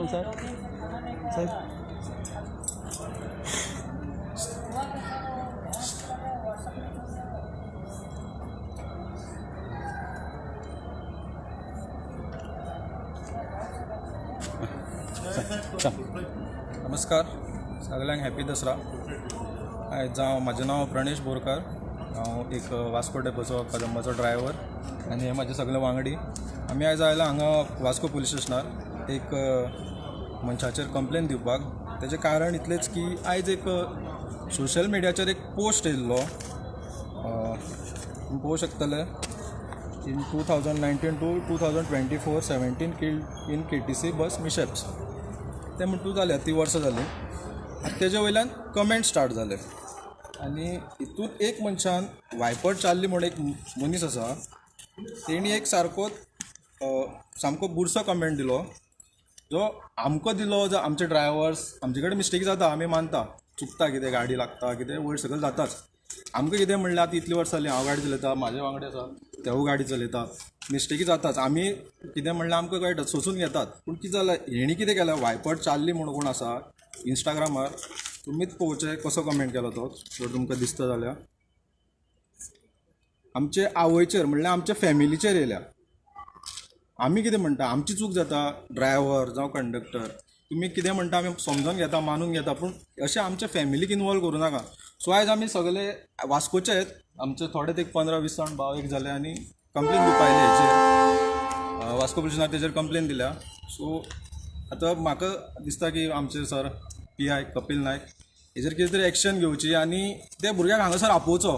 नाम sir? Sir नमस्कार सगळ्यांक हॅपी दसरा. आयज हांव म्हाजें नांव प्रणेश बोरकार. हांव एक वास्को डेपोचो कदंबाचो ड्रायव्हर आनी हे म्हाजे सगळे वांगडी. आमी आयज आयला हांगा वास्को पुलीस स्टेशनार एक मनशाचेर कंप्लेन दिवपाक. तेजें कारण इतलेंच की आयज एक सोशल मिडियाचेर एक पोस्ट येयल्लो, तुमी पळोवंक शकतले. In 2019 to 2024 17 killed in KTC bus mishaps. ते म्हणटू जालें, ती वर्सां जालीं. आनी तेजे वयल्यान कमेंट स्टार्ट जाले आनी हितून एक मनशान वायपर चार्ली म्हूण एक मनीस आसा, तेणी एक सारको सामको बुरसो कमेंट दिलो, जो आमकां दिलो. जो आमचे ड्रायव्हर्स, आमचे कडेन मिस्टेक जाता, आमी मानता, चुकता, कितें गाडी लागता, कितें वयर सकयल जाताच. आमकां कितें म्हणल्यार आतां इतलीं वर्सां जालीं हांव गाडी चलयता, म्हाजे वांगडी आसा तेवूय गाडी चलयता, मिस्टेकी जाताच. आमी कितें म्हणल्यार आमकां कळटा, सोंसून घेतात. पूण कितें जालां, हेणी कितें केलें, वायपर चार्ली म्हूण कोण आसा इंस्टाग्रामार, तुमीच पळोवचें कसो कमेंट केलो तो, जर तुमकां दिसता जाल्यार. आमचे आवयचेर म्हणल्यार आमच्या फॅमिलीचेर येयल्या. आमी कितें म्हणटा, आमची चूक जाता, ड्रायव्हर जावं कंडक्टर, तुमी कितें म्हणटा आमी समजून घेता, मानून घेता, पूण अशें आमच्या फॅमिलीक इनवॉल्व करूं नाका. सो आयज आमी सगळे वास्कोचेच, आमचे थोडे एक 15-20 जाण भाव एक जाले आनी कंप्लेन दिवपा आयले हेचेर. वास्को पुलिसांक तेजेर कंप्लेन दिल्या. सो आतां म्हाका दिसता की आमचे सर PI Kapil Naik हेजेर कितें तरी एक्शन घेवची आनी ते भुरग्याक हांगासर आपोवचो.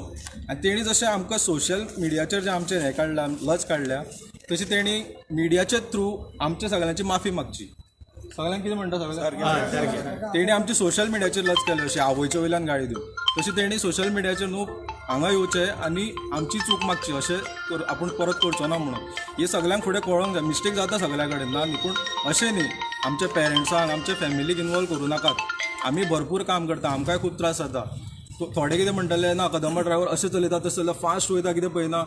आनी तेणी जशें आमकां सोशल मिडियाचेर जें आमचें हें काडलां, लज काडल्या, तशी तेणी मिडियाचे थ्रू आमच्या सगळ्यांची माफी मागची. सगळ्यांक कितें म्हणटा, सगळ्यांक तेणी आमची सोशल मिडियाचेर लज केली अशी आवयच्या वयल्यान गाळी दिवन, तशी तेणी सोशल मिडियाचेर न्हू हांगा येवचें आनी आमची चूक मागची, अशें आपूण परत करचो ना म्हणून. हे सगळ्यांक फुडें कळोंक जाय. मिस्टेक जाता सगळ्या कडेन, ना न्ही, पूण अशें न्ही आमच्या पेरंट्सांक, आमच्या फॅमिलीक इनवॉल्व करूं नाकात. आमी भरपूर काम करता, आमकांय खूब त्रास जाता. थोडे कितें म्हणटले, ना कदंबा ड्रायव्हर अशें चलयता, तशें चलयता, फास्ट वयता, कितें पळयना,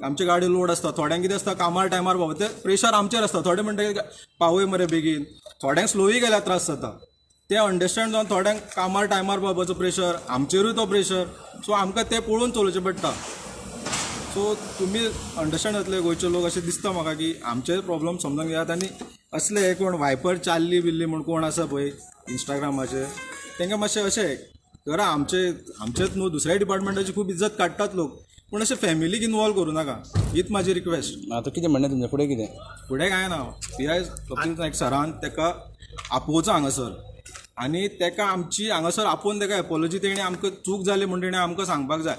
आमची गाडी लोड आसता. थोड्यांक कितें आसता, कामार टायमार पावता, ते प्रेशर आमचेर आसता. थोडे म्हणटा पावय मरे बेगीन, थोड्यांक स्लोय गेल्यार त्रास जाता, ते अंडरस्टँड जावन थोड्यांक कामार टायमार पावपाचो प्रेशर, आमचेरूय तो प्रेशर. सो आमकां तें पळोवन चलोवचें पडटा. सो तुमी अंडरस्टँड जातले गोंयचे लोक, अशें दिसता म्हाका की आमचे प्रॉब्लम समजून घेयात. आनी असले हे कोण वायपर चार्ली बिल्ली म्हूण कोण आसा पळय इंस्टाग्रामाचेर, तांकां मातशें अशें करा. आमचे आमचेच न्हू, दुसऱ्या डिपार्टमेंटाची खूब इज्जत काडटात लोक, पूण अशें फॅमिलीक इनवॉल्व करूं नाका, हीच म्हाजी रिक्वेस्ट. आतां कितें म्हणणें तुमचें, फुडें कितें? फुडें कांय ना, PI Kapil Naik सरान ताका आपोवचो हांगासर आनी ताका आमची हांगासर आपोवन ताका एपोलॉजी, तेणी आमकां चूक जाली म्हूण तेणी आमकां सांगपाक जाय.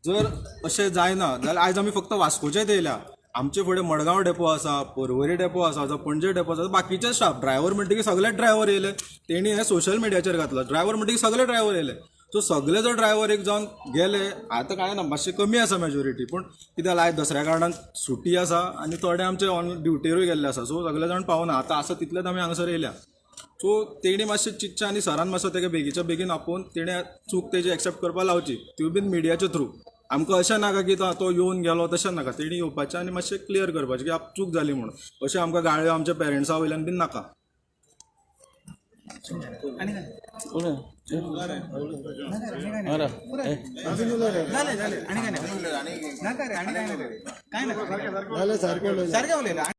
जर अशें जायना जाल्यार आयज आमी फक्त वास्कोचेच येयल्या, आमचे फुडें मडगांव डेपो आसा, पर्वरी डेपो आसा, जावं पणजे डेपो आसा, बाकीचे स्टाफ ड्रायव्हर म्हणटकीर सगळे ड्रायव्हर येयले, तेणी हें सोशल मिडियाचेर घातलं, ड्रायव्हर म्हणटकीर सगळे ड्रायव्हर येयले. सो सगळे जर ड्रायव्हर एक जावन गेले, आतां कांय ना, मातशें कमी आसा मेजोरिटी, पूण कितें जालां, आयज दसऱ्या कारणान सुटी आसा आनी थोडे आमचे ऑन ड्युटेरूय गेल्ले आसा. सो सगळे जाण पावना, आतां आसा तितलेच आमी हांगासर येयल्या. सो तेणी मातशें चिंतचें आनी सरान मातसो तेका बेगीच्या बेगीन आपोवन तेणें चूक तेजी एक्सेप्ट करपाक लावची, त्यो बीन मिडियाच्या थ्रू. आमकां अशें नाका की तो येवन गेलो, तशें नाका, तेणी येवपाचें आनी मातशें क्लियर करपाचें की आप चूक जाली म्हणून. अशें आमकां गाळयो आमच्या पेरंट्सां वयल्यान बीन नाका. सारकें.